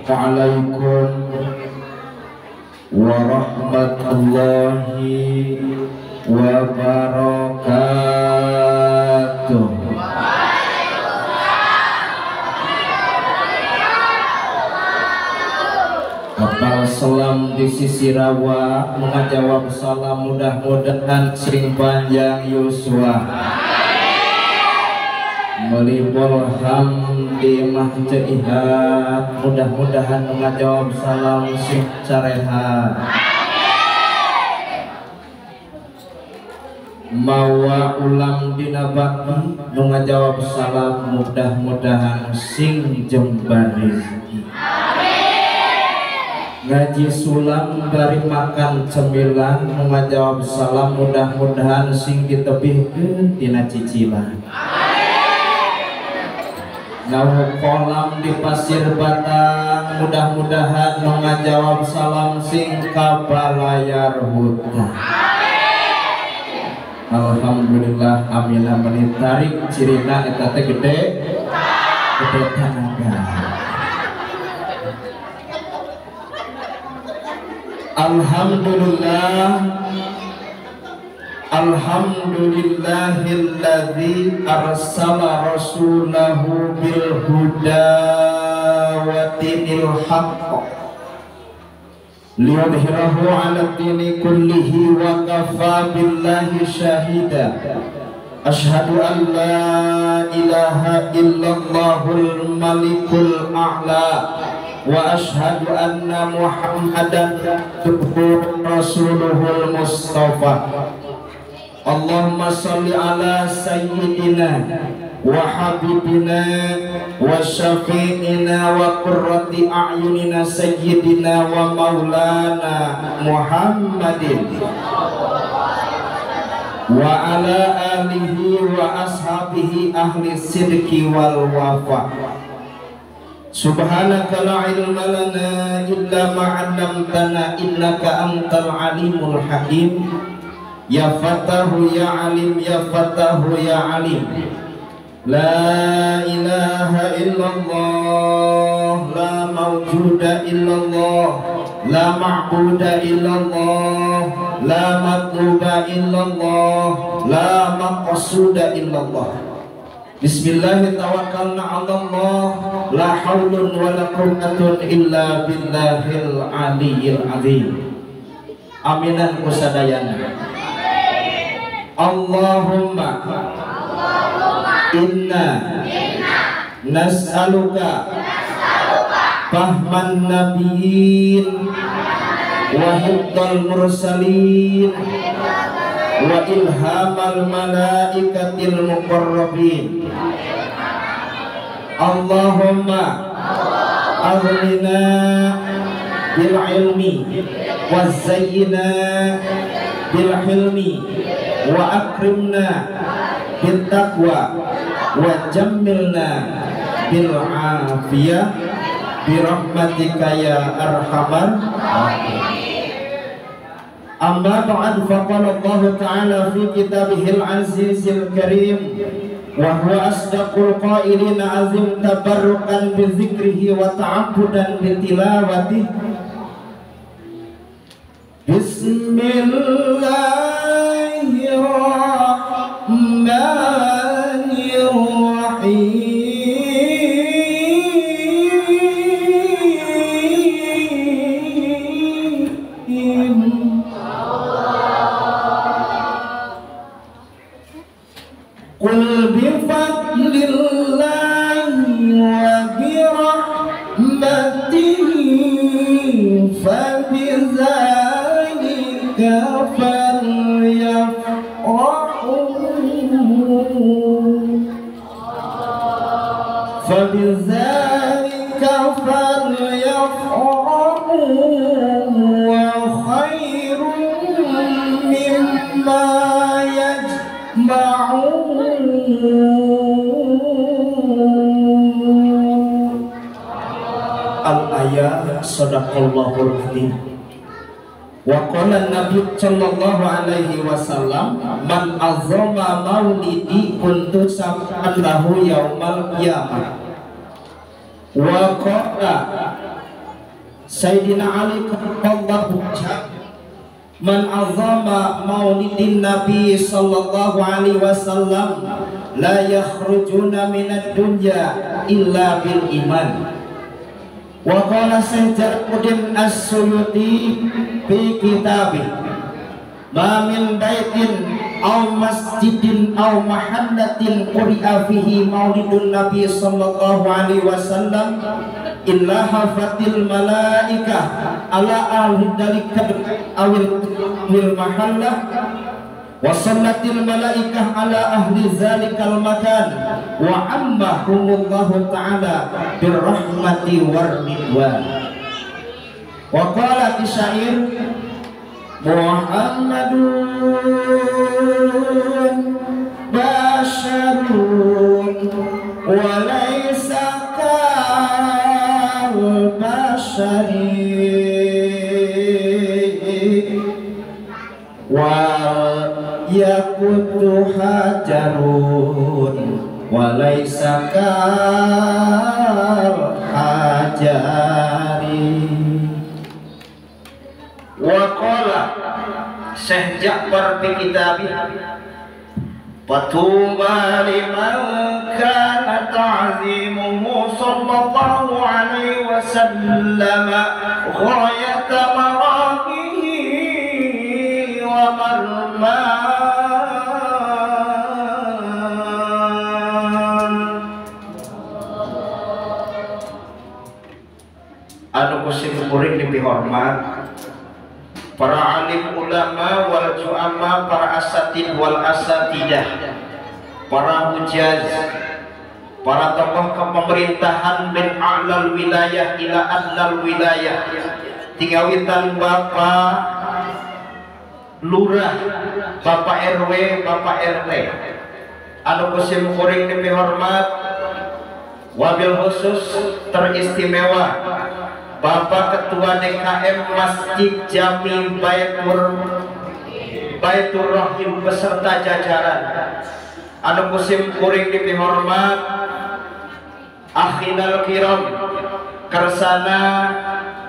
Assalamualaikum warahmatullahi wabarakatuh. Kapal selam di sisi rawa mengajawab salam, mudah-mudahan sering panjang yuswa. Meli bolham di mahjaihat, mudah-mudahan mengajawab salam sing carehat. Mawa ulang dina bakti mengajawab salam, mudah-mudahan sing jembar rezeki. Ngaji sulam bari makan cemilan mengajawab salam, mudah-mudahan sing ditebihkeun tina cicilan. Ngawu kolam di pasir batang, mudah-mudahan mengajawab salam sing kabalayar hutang. Alhamdulillah, amina menitarik cirina eta teh gede gede tanaga. Alhamdulillah, alhamdulillahilladzi arsala rasulahu bil huda wa dinil haqq liyudhhirahu 'ala dini kullihi wa kafa billahi syahida. Asyhadu an la ilaha illallahul malikul a'la wa asyhadu anna Muhammadan abduhu rasuluhul mustafa. Allahumma shalli ala sayyidina wa habibina wa syafi'ina wa qurrati a'yunina sayyidina wa maulana Muhammadin wa ala alihi wa ashabihi ahli sidqi wal wafa. Subhanaka la ilma lana illa ma 'allamtana innaka antal alimul hakim. Ya Fatahu ya Alim, ya Fatahu ya Alim. La ilaha illallah, la mawjuda illallah, la ma'buda illallah, la matluba illallah, la maqsuda illallah. Bismillahirrahmanirrahim. Tawakkalna 'ala Allah, la haulun wa la quwwatun illa billahil aliyyil azim. Aminan kusadayana. Allahumma inna nas'aluka fahman nabiyyin wa hifdzal mursalin wa ilhamal malaikatil muqarrabin. Allahumma aghnina bil ilmi wa zayyina bil hilmi wa akrimna bil taqwa wa jammilna bil afiyah bi rahmatika ya arhamar rahimin. Amma ba'd, faqala Allah ta'ala fi kitabihil azizil karim wa huwa asdaqul qailin azim tabarrukan bi zikrihi wa ta'abbudan bi tilawatihi. Bismillahirrahmanirrahim. Qul bi fadlillahi wa bi rahmatihi fabidzalika falyafrahu fabidzalika falyafrahu wa khairun mimma yajma'un. Al-ayat. Sadaqallahul azim. Wa qala Nabi sallallahu alaihi wasallam, man azama maulidi kuntu sam'an lahu yaumal qiyamah. Wa qala Sayyidina Ali karramallahu wajhah, man azama maulidin nabi sallallahu alaihi wasallam la yakhrujuna minad dunya illa bil iman. Wa qala Jalaluddin As-Suyuti fi kitabih, ma min baitin aw masjidin aw mahallatin quri'a fihi maulidun nabi sallallahu alaihi wasallam illa hafatil malaikah ala ahli dalika awil mahallah wa sallatil malaikah ala ahli zalikal makan wa ammahumullahu ta'ala birrahmati war ridwan. Wa qala syair Muhammadun basharun wa laysa kal bashari wal yakutu hajarun wa laysa kal hajari. Wa qala Syekh Ja'far fi kitabih, fatuba liman kana ta'zimuhu sallallahu alaihi wasallam ghayata maramihi wa marma. Anu kusim kuring dipihormat para alim ulama wal ju'ama, para asatid wal asatidah, para hujaz, para tokoh kepemerintahan min a'lal wilayah ila adnal wilayah, tingawitan Bapak Lurah, Bapak RW, Bapak RT, anu kusim kuring dipihormat wabil khusus teristimewa Bapak Ketua DKM Masjid Jami Baitur Rahim beserta jajaran, anu kusim kuring dipihormat akhinal kiram kersana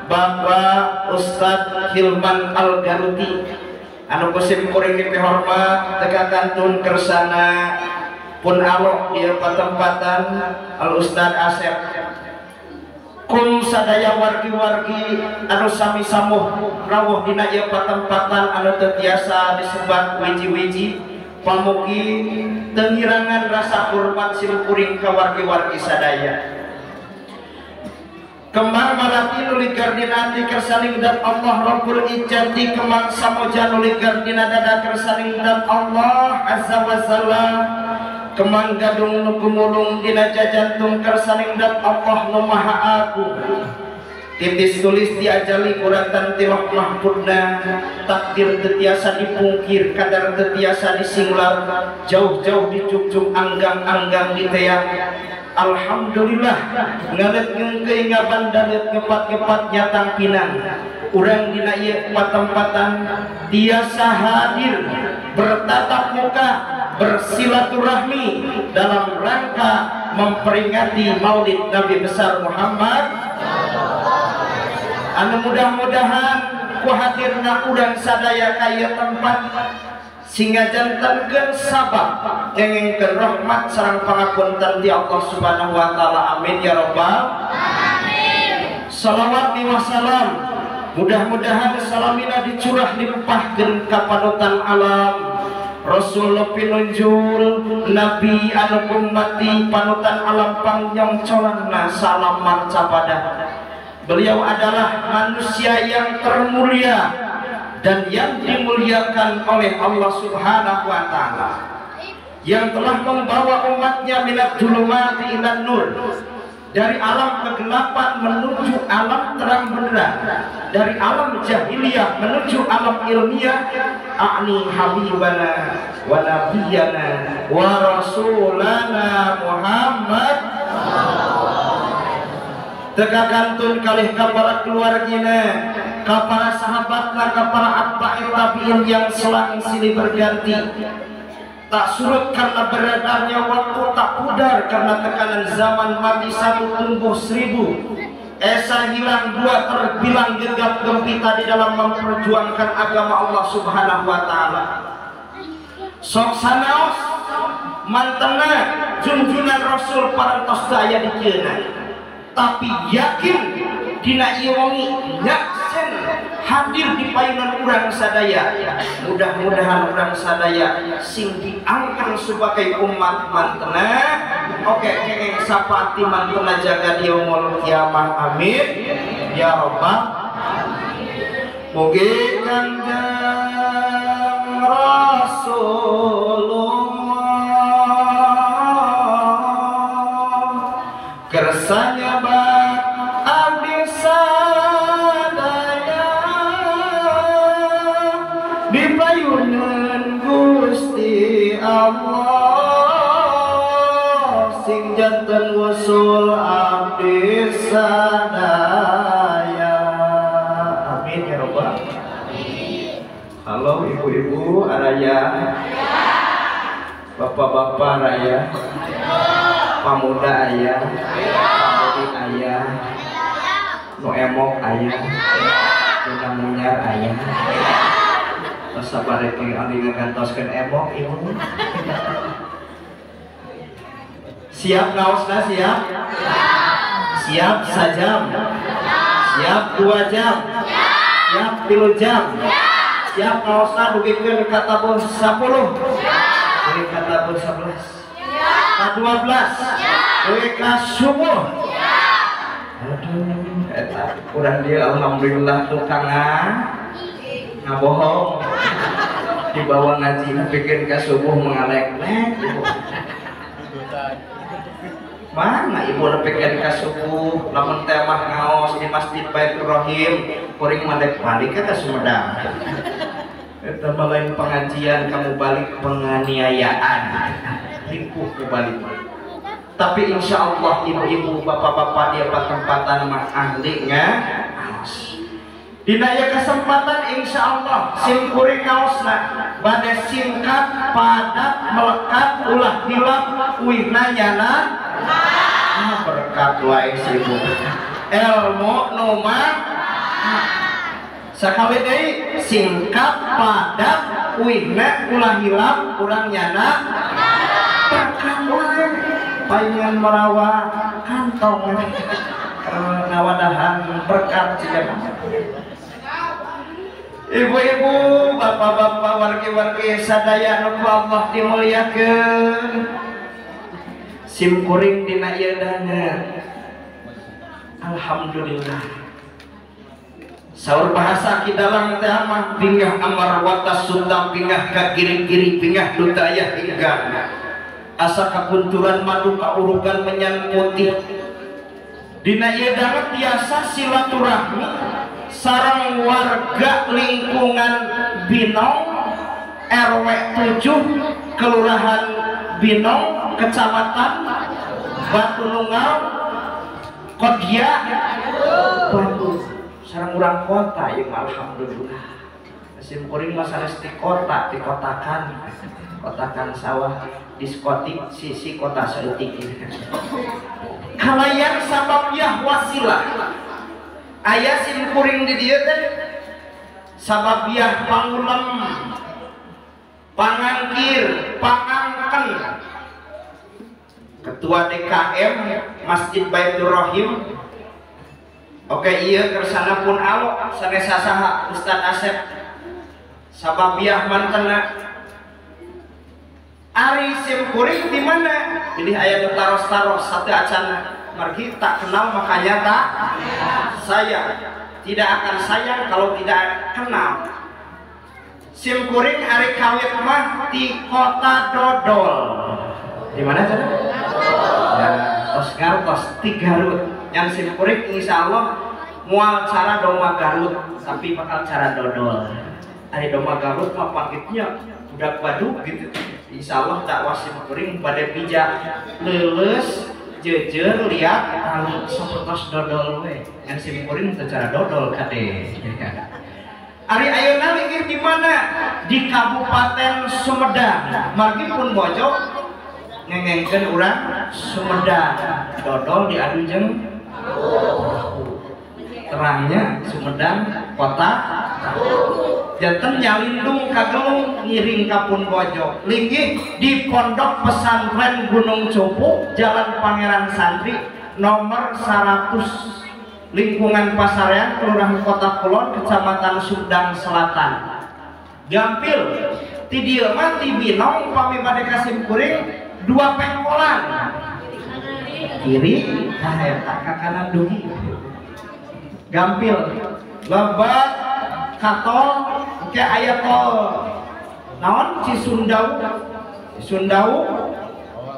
Bapak Ustadz Hilman Al-Garuti, anu kusim kuring dipihormat teka kantun kersana pun alok di patempatan Al Ustadz Asep kum sadaya wargi-wargi anu sami samuh rawuh dina ieu patempatan anu teu tiasa disebat wiji-wiji, pamugi teu ngirangan rasa hormat simkuring ka wargi-wargi sadaya. Kemang malati nu ligar dina ati kersaning dat Allah Rabbul Izzati, kemang samoja nu ligar dina dada kersaning dat Allah Azza wa Jalla, kemang gadung nu gumulung dina jajantung kersaning dat Allah nu Maha Agung. Titis tulis diajali kuratan ti Loh Mahfudna, takdir teu tiasa dipungkir, kadar teu tiasa disinglar, jauh-jauh dicucuk anggang-anggang diteang. Alhamdulillah ngalet ngeungkeui ngabandareut ngepat-ngepat nyatang pinang. Urang dina ieu patempatan tiasa hadir bertatap muka, bersilaturahmi dalam rangka memperingati Maulid Nabi besar Muhammad. Anu mudah-mudahan ku hadirna urang sadaya ka ieu tempat sehingga jantenkeun sabab ngengengkeun rahmat sareng pangapunten ti Allah Subhanahu wa taala. Amin ya rabbal alamin. Salawat wa salam mudah-mudahan salamina dicurah limpahkeun ka panutan alam Rasul pinunjul Nabi anu ummati panutan alam pangyongcolanna salam marcapada. Beliau adalah manusia yang termulia dan yang dimuliakan oleh Allah Subhanahu wa taala, yang telah membawa umatnya minat dzulumati ilan nur, dari alam kegelapan menuju alam terang benderang, dari alam jahiliyah menuju alam ilmiah. A'ni habibana wa nabiyana wa rasulana Muhammad. Teka kantun kalih ka para keluargina, ka para sahabatna, ka para atba'i tabi'in yang selang silih berganti. Tak surut karena beredarnya waktu, tak pudar karena tekanan zaman, mati satu tumbuh seribu. Esa hilang dua terbilang gegap gempita di dalam memperjuangkan agama Allah Subhanahu wa taala. Sok sanaos mantena junjunan Rasul parantos daya di dieuna. Tapi yakin dina ieu wengi nyaksen hadir di payunan urang sadaya. Mudah-mudahan urang sadaya sing diangkat sebagai umat mantena. Oke, kengeng sapati mantena jaga di yaumul kiamah. Amin ya rabbal mugi Kanjeng Rasulullah kersanya bak abdi sadaya di payunan Gusti Allah sing janten wusul abdi sadaya. Amin ya rabbal alamin. Halo ibu-ibu araya, bapak-bapak raya, pamuda ayah, pamudi ayah, nu emok ayah, nu munyar ayah. Tos sabare abdi ngagantoskeun emok ibu. Siap ngaosna siap? Siap sajam. Siap 2 jam. Siap 3 jam. Siap ngaosna dugikeun ka tabuh 10. Dugi ka tabuh 11. Ka 12. Dugi ka subuh. Aduh, eta urang dieu alhamdulillah tukang ngabohong. Dibawa ngaji nepikeun ka subuh mengalek-lek ibu. Mana ibu nepikeun ka subuh lamun teh mah ngaos di Masjid Baitur Rahim kuring mah dek balik ka Sumedang. Eta mah lain pengajian kamu balik penganiayaan. Ripuh ku balik. Tapi insya Allah ibu-ibu bapak-bapak di tempatan mah ahli ngaos. Dina ieu kesempatan insya Allah sim kuring ngaosna bade singkat padat melekat ulah hilap uihna nyana berkat wae ibu ilmu nu mah sakali deui singkat padat uihna ulah hilap urang nyana berkat wae paingan merawa kantong ngawadahan berkat jika. Ibu-ibu, bapak-bapak, wargi-wargi sadaya nu ku Allah dimuliakeun. Sim kuring dina ieu dana. Alhamdulillah. Saur bahasa kidalang teh mah bingah amar watas sunda bingah ka kiri-kiri bingah duta aya hingga. Asa kakunturan madu kaurugan menyan putih. Dina ieu dana tiasa silaturahmi sareng warga lingkungan Binong RW 7 Kelurahan Binong Kecamatan Batu Nunggal Kodia Batu sareng urang kota ieu alhamdulillah. Sim kuring mah sanes ti kota, ti kotakan. Kotakan sawah diskotik sisi kota saeutik. Kalayan sababiah wasilah. Aya sim kuring di dieu teh sababiah pangulem, pangangkir, pangangken. Ketua DKM Masjid Baitur Rahim. Oke iya kersana pun alok sanes saha Ustaz Asep. Sababiah mantena. Ari sim kuring di mana? Pilih aya nu taros-taros satu acana. Margi tak kenal makanya tak saya tidak akan sayang kalau tidak kenal. Sim kuring ari kawit mah di kota Dodol. Di mana sana? Ya, tos ngartos ti Garut. Yang sim kuring insya Allah mual cara domba Garut tapi bakal cara dodol. Ari domba Garut mah paketnya budak baduk gitu. Insya Allah dakwah sim kuring pada bijak leuleus jejer lihat kalau sapertos dodol we. Yang sim kuring teu cara dodol kade. Ari ayeuna linggih di mana? Di Kabupaten Sumedang. Margi pun bojo ngengengkeun urang Sumedang. Dodol diadu jeung Terangnya Sumedang kota janten nyalindung kagelung ngiring kapun bojo linggih di Pondok Pesantren Gunung Cupu Jalan Pangeran Santri nomor 100 lingkungan Pasarean Kelurahan Kota Kulon Kecamatan Sumedang Selatan. Gampil ti dieu mah ti Binong pami bade ka simkuring dua pengkolan kiri ka eta ka kanan dugi. Gampil lebat katol ke aya tol naon Cisundau Cisundau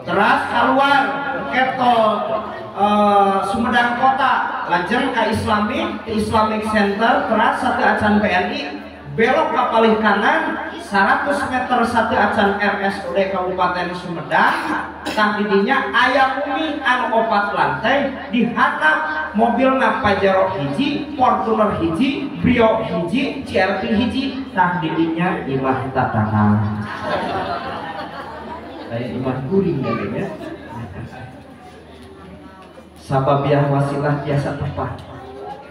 teras keluar ke tol Sumedang Kota lajeng ka Islamic Center teras satu acan PNI belok ke palih kanan 100 meter satu acan RSUD Kabupaten Sumedang tah didinya aya bumi anu 4 lantai dihatap mobilna Pajero hiji, Fortuner hiji, Brio hiji, CRV hiji tah didinya imah tatana. Lain imah kuring ya. Sababiah wasilah biasa tepat.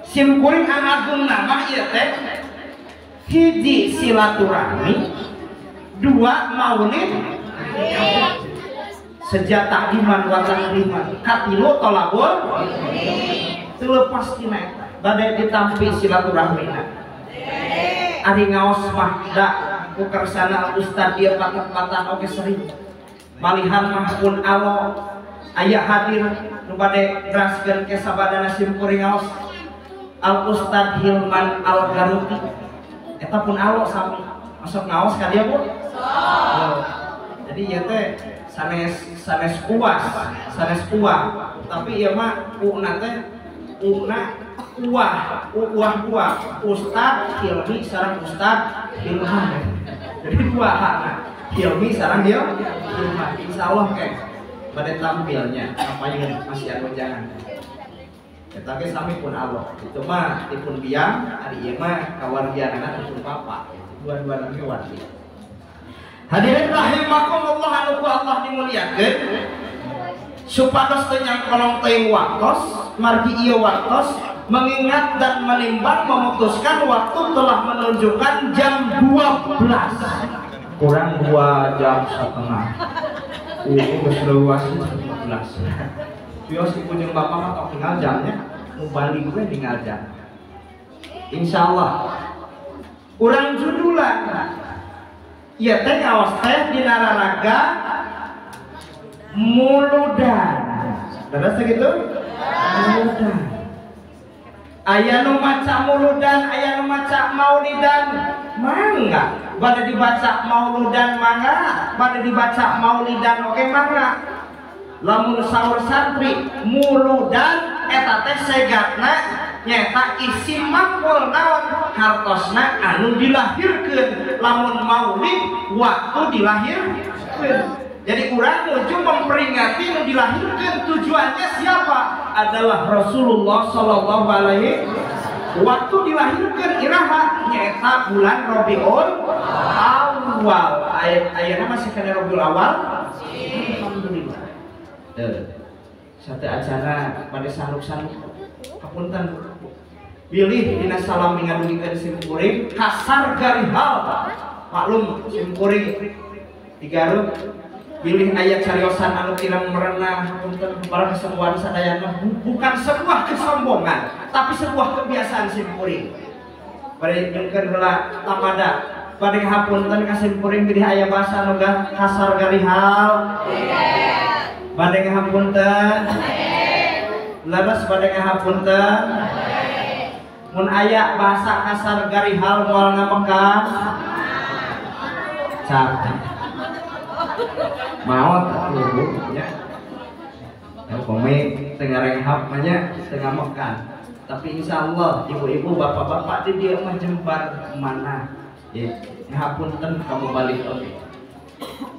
Sim kuring agung nama ieu teh hiji silaturahmi, dua maulid, sejata iman wa takriman, katilu tolabul, terlepas tina eta bade ditampi silaturahmina. Ari ngaos mah da ku kersana ustad ieu patempatan oge sering. Malihan mah pun alo aya hadir nu bade ngraskeun ke sabadana sim kuring ngaos Al Ustad Hilman Al Garuti. Eta pun alo sami masuk ngaos ka dia bu. Oh. Jadi ieu teh sanes sanes uas, sanes uah, tapi ieu mah una teh una uah, uah uah. Ustad Hilmi sareng Ustad Hilman. Jadi dua hakna. Hilmi sareng Hilman. Insyaallah ke bade tampilnya kapayun masih anu jangan. Eta ge sami pun Allah. Itu mah dipun biang, ari ieu mah kawargianana dipun papa. Dua-duana ge wargi. Hadirin rahimakumullah anu ku Allah dimuliakeun. Supados teu nyangkolong teuing waktos, margi ieu waktos mengingat dan menimbang memutuskan waktu telah menunjukkan jam 12 kurang 2,5 jam. Geus leuwas 12. Bios ibu jeung bapak mah tok tinggal jamnya, mau balik gue tinggal jam. Insya Allah, urang judulan, ieu teh ngaos teh dina raraga muludan. Beres segitu? Muludan. Aya nu maca muludan, aya nu maca maulidan, mangga. Bade dibaca mauludan mangga, bade dibaca maulidan oge mangga. Lamun saur santri muludan eta teh segatna nyaeta isim maf'ul naon hartosna anu dilahirkeun, lamun maulid waktu dilahirkeun. Jadi urang nuju memperingati nu dilahirkeun, tujuannya siapa? Adalah Rasulullah sallallahu alaihi. Waktu dilahirkeun iraha nyaeta bulan Rabiul Awal. Ayeuna masih kana Rabiul Awal? Alhamdulillah. Satu acara pada sanuk-sanuk hapunten bilih dina salam ngadugikeun sim kuring kasar garihal maklum sim kuring di Garut bilih aya cariosan anu kirang merenah hapunten para kesemuan sadayana bukan sebuah kesombongan tapi sebuah kebiasaan sim kuring bade nyungkeun heula tamada bade hapunten ka sim kuring bilih aya basa anu kasar garihal. Bade ngahapunten. Leres bade ngahapunten. Mun aya bahasa kasar garihal moal ngamekan. Capek. Maot atuh nya. Ya pami teu ngarenghap mah nya teu ngamekan. Tapi insyaallah ibu-ibu bapak-bapak di dieu mah jembar mana. Ya ngahapunten kamu balik oge.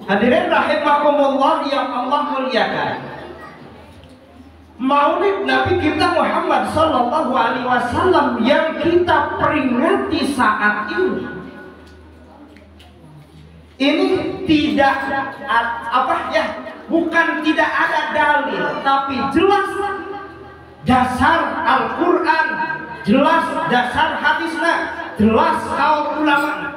Hadirin rahimakumullah yang Allah muliakan. Maulid Nabi kita Muhammad sallallahu alaihi wasallam yang kita peringati saat ini tidak apa ya, bukan tidak ada dalil, tapi jelas dasar Al-Quran, Jelas dasar hadisna, jelas kaul ulama.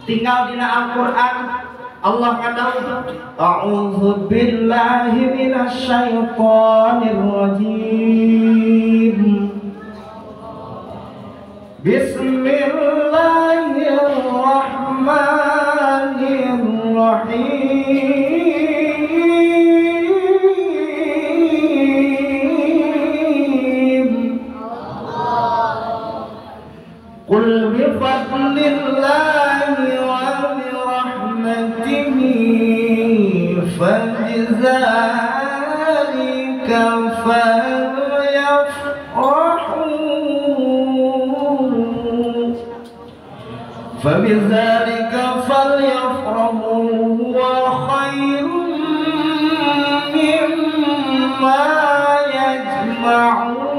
Tinggal dina Al-Qur'an Allah ngadawuh, a'udzu billahi minasyaitonir rajim. Bismillahirrahmanirrahim. Qul bi fadlillahi wa bi rahmatihi fadzalika falyafrahu fabizalika falyafrahu huwa khairun mimma yajma'un.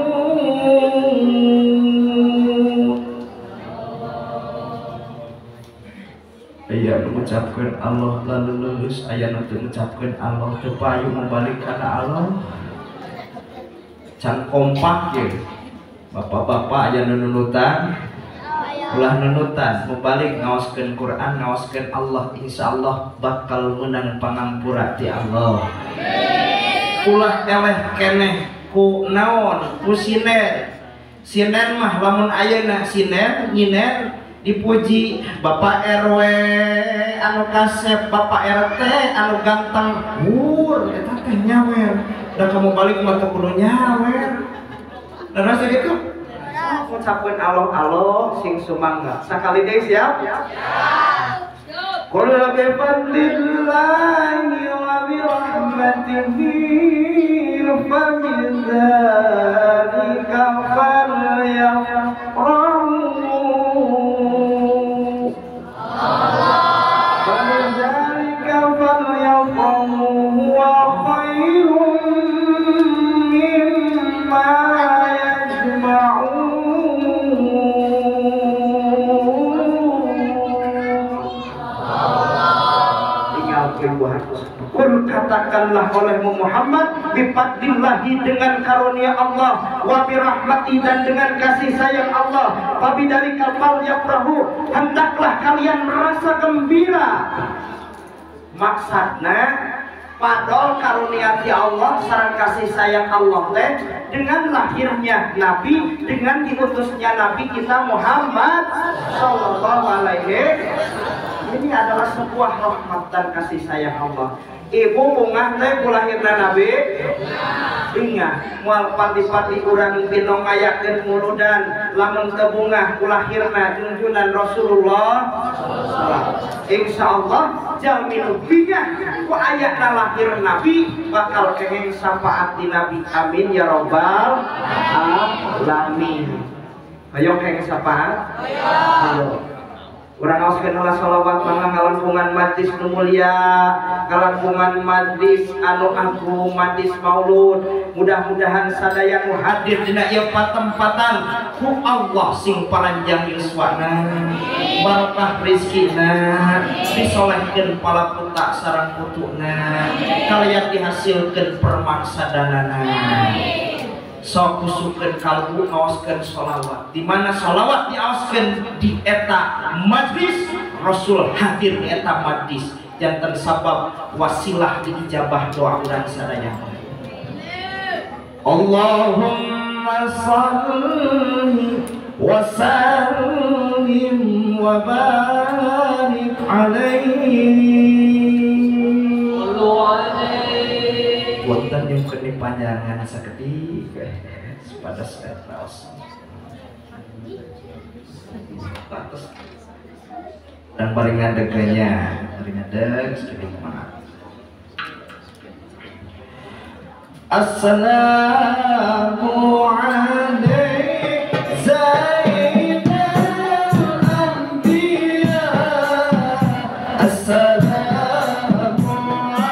Aya nu ngucapkeun Allah lalu lulus, aya nu teu ngucapkeun Allah teu payu mubalik kana Allah. Can kompak ye. Bapak-bapak aya nu nunutan, ulah nunutan, mubalik ngaoskeun Quran, ngaoskeun Allah, insyaallah bakal menang pangampura ti Allah. Ulah eleh keneh ku naon, ku siner. Siner mah lamun ayeuna siner nyiner dipuji Bapak RW anu kasep, Bapak RT anu ganteng, hur eta teh nyawer. Da kamu balik mah teu kudu nyawer. Dan rasa gitu? Ngucapkeun Allah Allah sing sumangga. Sakali deui siap? Siap. Qul bi fadlillahi wa bi rahmatihi fa bidzalika falyafrahu. Fadzalika falyafrahu huwa khairun mimma yajma'un. Qul katakanlah olehmu Muhammad bifadlillahi dengan karunia Allah, wa birahmati dan dengan kasih sayang Allah, fabidzalika falyafrahu, hendaklah kalian merasa gembira. Maksudna padol karunia ti Allah sareng kasih sayang Allah teh dengan lahirnya Nabi, dengan diutusnya Nabi kita Muhammad sallallahu alaihi. Ini adalah sebuah rahmat dan kasih sayang Allah. Ibu bungah teh ku lahirna Nabi bingah, moal pati-pati urang pinong ngayakeun muludan lamun teu bungah ku lahirna junjunan Rasulullah. Insyaallah jalmi nu bingah ku ayana lahir Nabi bakal kenging syafaat di Nabi. Amin ya robbal alamin. Ayo kenging syafaat. Ayo. Urang ngaoskeun heula shalawat mangga ngalangkungan majlis nu mulia, ngalangkungan majlis anu agung, majlis maulud. Mudah-mudahan sadaya nu hadir dina ieu patempatan ku Allah sing paranjang yuswana, barokah rezekina, disolehkeun palaputa sareng putuna, kalian dihasilkeun permaksadanana. Sok kusukeun kalbu ngaoskeun sholawat. Di mana sholawat diaoskeun di eta majlis, Rasul hadir di eta majlis. Janten sabab wasilah diijabah doa urang sadaya. Allahumma shalli wa sallim wa barik alaihi. Wonten yang kene panjangan sakedik sepadas raos. Batas. Dan paling ngadegnya, paling ngadeg sekedik maaf. Assalamu alaikum Zainal Anbiya. Assalamu alaikum.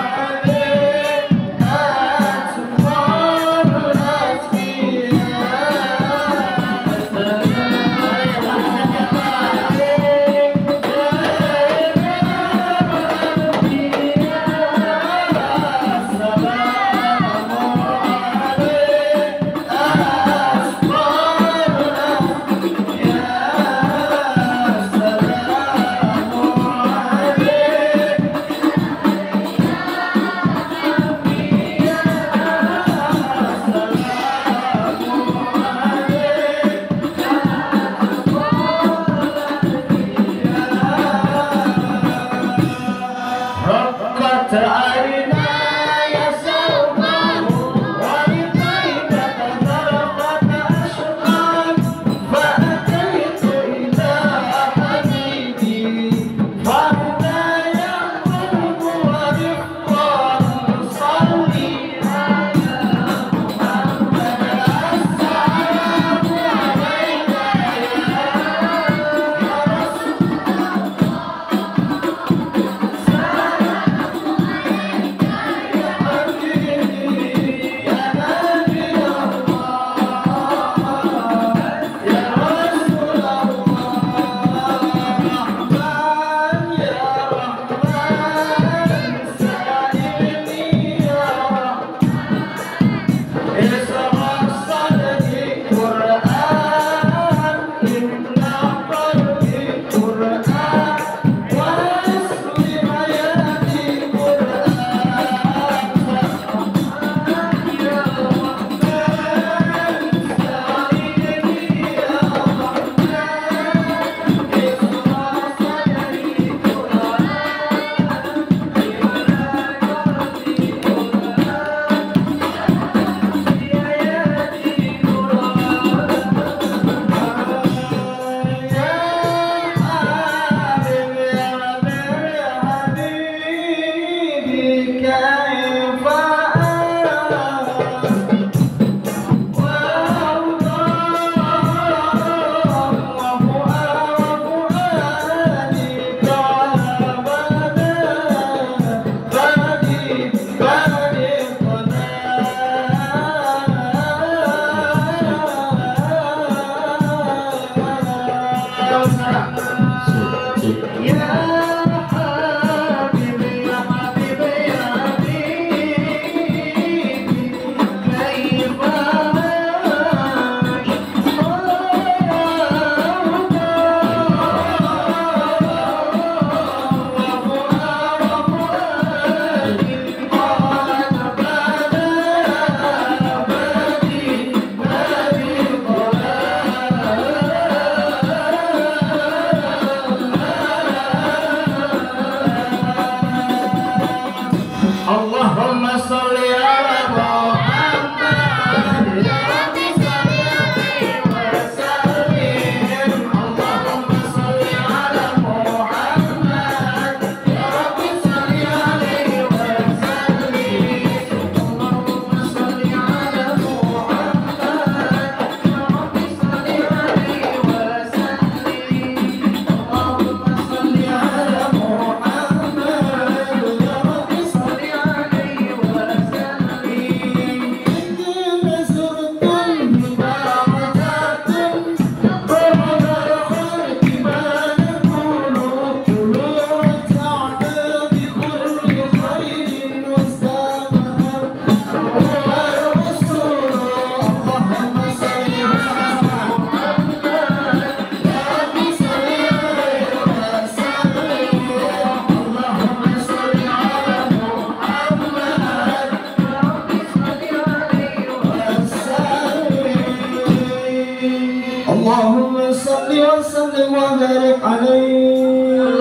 Allahumma salli wa sallim wa barik alaihi.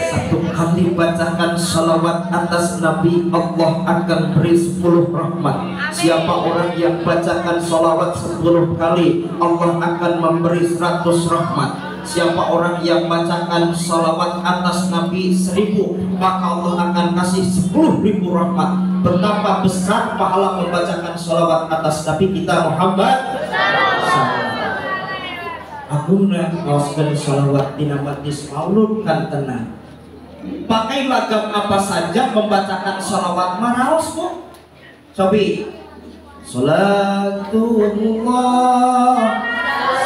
Satu kali bacakan shalawat atas Nabi, Allah akan beri 10 rahmat. Siapa orang yang bacakan sholawat 10 kali, Allah akan memberi 100 rahmat. Siapa orang yang bacakan sholawat atas Nabi 1000, maka Allah akan kasih 10.000 rahmat. Betapa besar pahala membacakan sholawat atas Nabi kita Muhammad. Agungna ngaoskeun sholawat dina majlis maulud kan tenang. Pakai lagam apa saja membacakan sholawat maraos bu. Cobi salatullah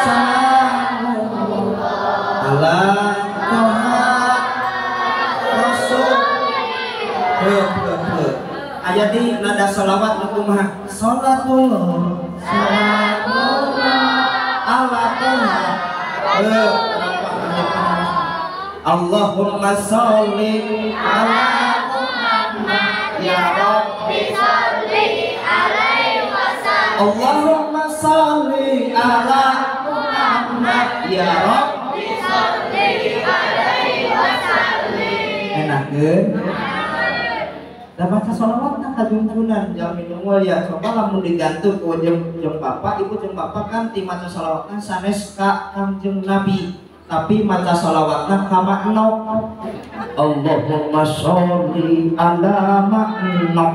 salamullah ala toha rasul. Aya di nada sholawat nu kumaha? Salatullah salamullah ala toha. Allahumma sholli ala Muhammad ya Rabbi sholli alaihi wasallam. Allahumma sholli ala Muhammad ya Rabbi sholli alaihi wasallam. Enak kan? Da baca sholawatna ka junjunan jalmi nu mulia coba lamun digantung ku jeung bapak ibu jeung bapak kan ti maca sholawatna sanes ka Kangjeng Nabi tapi maca sholawatna ka maknok. Allahumma sholli ala maknok.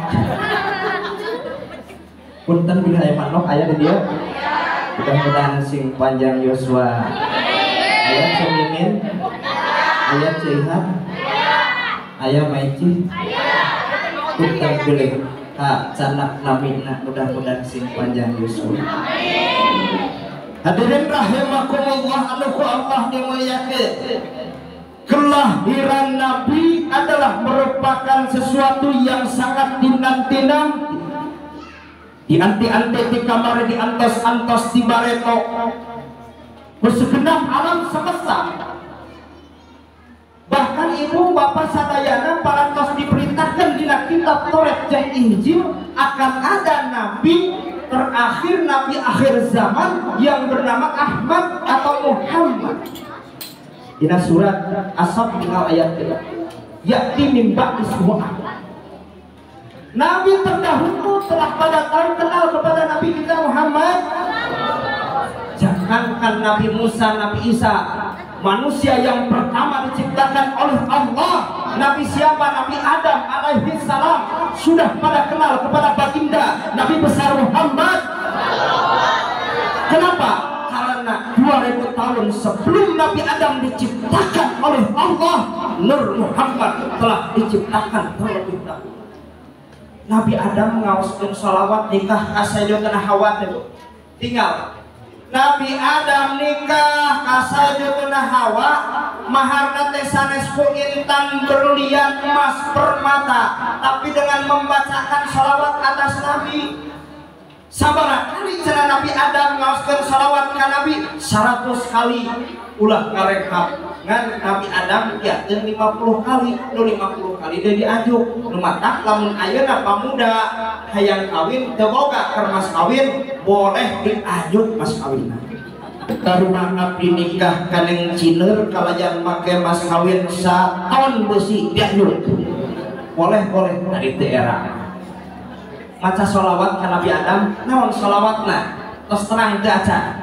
Punten bilih aya maknok aya di dieu. Mudah-mudahan sing panjang yuswa. Aya Cemimin, aya Cihan, aya Maici. Punten bilih ka canak namina mudah-mudahan sing panjang yuswa. Hadirin rahimakumullah anu ku Allah dimuliakeun. Kelahiran Nabi adalah merupakan sesuatu yang sangat dinanti-nanti. Dianti-anti di kamar, diantos-antos di bareto. Segenap alam semesta. Bahkan ibu bapak sadayana parantos diperintahkan dina kitab Taurat dan Injil akan ada nabi terakhir, nabi akhir zaman yang bernama Ahmad atau Muhammad. Dina surat As-Saff tinggal ayat kedua. Ya'ti min ba'di Ahmad. Nabi terdahulu telah pada tahu kenal kepada Nabi kita Muhammad. Jangankan Nabi Musa, Nabi Isa, manusia yang pertama diciptakan oleh Allah, Nabi siapa? Nabi Adam alaihi salam sudah pada kenal kepada baginda Nabi besar Muhammad. Kenapa? Karena 2000 tahun sebelum Nabi Adam diciptakan oleh Allah, Nur Muhammad telah diciptakan terlebih dahulu. Nabi Adam ngaoskeun sholawat nikah ka Sayyidatuna Hawa teh. Tinggal Nabi Adam nikah ka Sayyidatuna Hawa, maharna teh sanes ku intan berlian emas permata, tapi dengan membacakan sholawat atas Nabi. Sabaraha kali cenah Nabi Adam ngaoskeun sholawat ka Nabi? 100 kali. Ulah ngarekap ngan Nabi Adam diateun 50 kali, nu 50 kali deui diajuk. Nu matak lamun ayeuna pamuda hayang kawin teu boga keur mas kawin, boleh diajuk mas kawinna. Taruna abdi nikah ka Neng Cineur kalayan make mas kawin saton besi diajuk. Boleh boleh dari teu era. Maca sholawat ka Nabi Adam, naon sholawatna? Tos terang teu acan.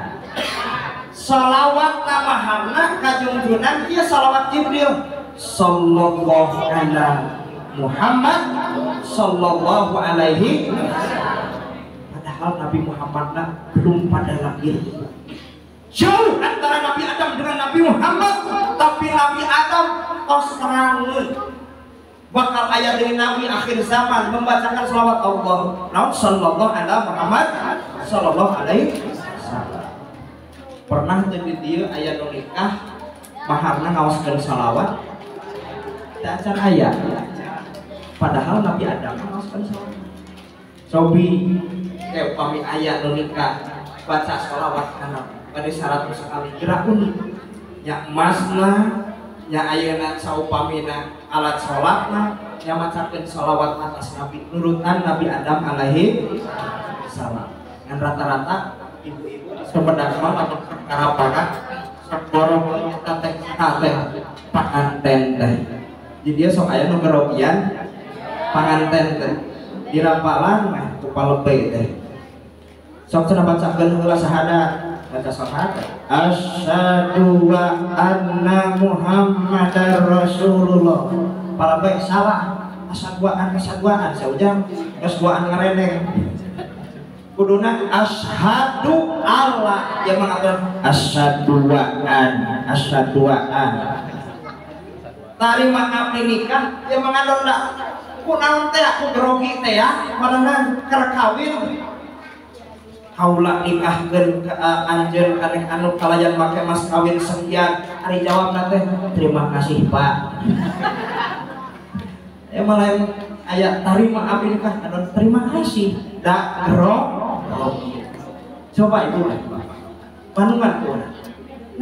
Sholawat namaharna kajungjunan ieu sholawat Jibril sallallahu ala Muhammad sallallahu alaihi. Padahal Nabi Muhammadna belum pada lahir. Jauh antara Nabi Adam dengan Nabi Muhammad, tapi Nabi Adam tos terangeun bakal ayat dari Nabi akhir zaman membacakan sholawat Allah. Naon sallallahu ala Muhammad sallallahu alaihi wasallam. Pernah teu di dieu aya nu nikah maharna ngaoskeun sholawat? Teu acan aya. Padahal Nabi Adam ngaoskeun sholawat. Cobi teh upami aya nu nikah baca sholawat ka Nabi bade 100 kali gerak unik. Nya emasna, nya ayeuna saupamina alat sholatna, nya macakeun sholawat atas Nabi nurutan Nabi Adam alaihi salam. Ngan rata-rata ibu-ibu Sumedang mah lamun karapakan borong eta teh teh panganten teh. Di dieu sok aya nu gerogian panganten teh. Dirapalan mah ku palebe teh. Sok cenah bacakeun heula syahadat, baca syahadat. Asyhadu wa anna Muhammadar Rasulullah. Palebe salah, asaduaan asaduaan saujang geus duaan ngareneng. Kuduna asyhadu alla, dia mengatakan asyaduaan asyaduaan. Tarima abdi nikah dia mengadon dak kunaon teh aku grogi teh ya marana keur kawin kaula nikahkeun ka anjeun ka anu kalayan make mas kawin sekian. Ari jawabna teh terima kasih Pak. Ya malah aya tarima abdi nikah adon terima kasih dak grogi. Coba ibu panungan kurang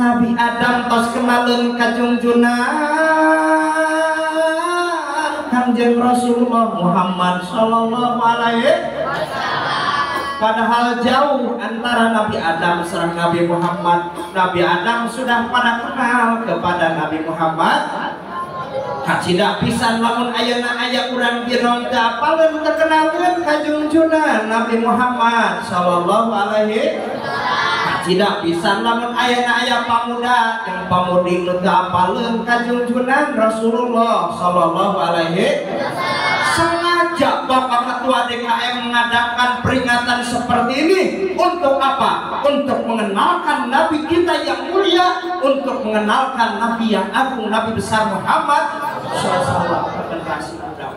Nabi Adam tos kenalin kajungjunan Kangjeng Rasulullah Muhammad sallallahu alaihi wasallam. Padahal jauh antara Nabi Adam serang Nabi Muhammad. Nabi Adam sudah pada kenal kepada Nabi Muhammad. Kacida pisan lamun ayeuna aya urang Binong teu apaleun teu kenalkeun ka junjunan Nabi Muhammad sallallahu alaihi. Kacida pisan lamun ayeuna aya pamuda jeung pamudi nu teu apaleun ka junjunan Rasulullah sallallahu alaihi. Sengaja Bapak Ketua DKM mengadakan peringatan seperti ini untuk apa? Untuk mengenalkan Nabi kita yang mulia, untuk mengenalkan Nabi yang agung, Nabi besar Muhammad SAW. Generasi muda.